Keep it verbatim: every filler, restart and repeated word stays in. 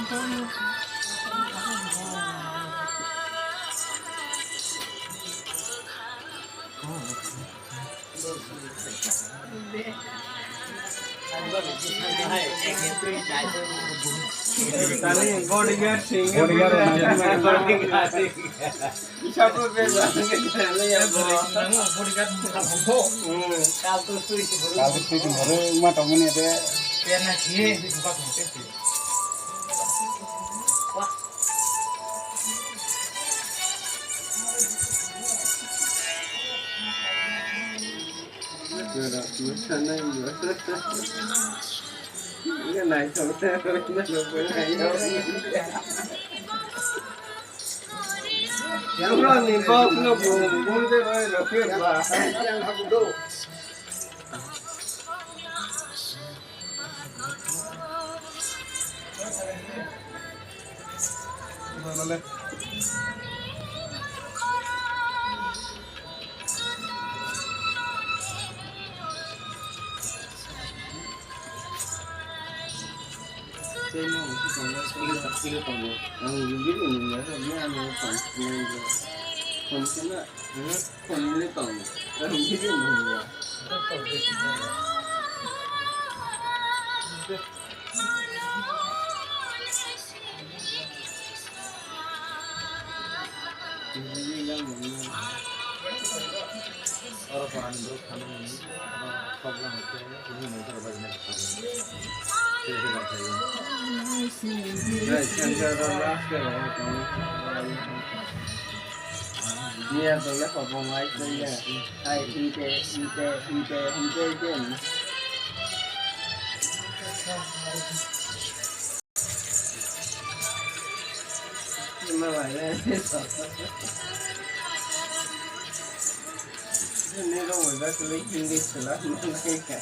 Tani bodyguard sing. Bodyguard. Bodyguard. Kal tu tui tu baru ma tong ni de. Yang ni box no bung bung de bai ro ke ba. Niya dole hobo mai kaya. Hai, hingke, hingke, hingke, hingke, hingke. Ima wale. Ini lo wajah kulit tinggi selah mana ya.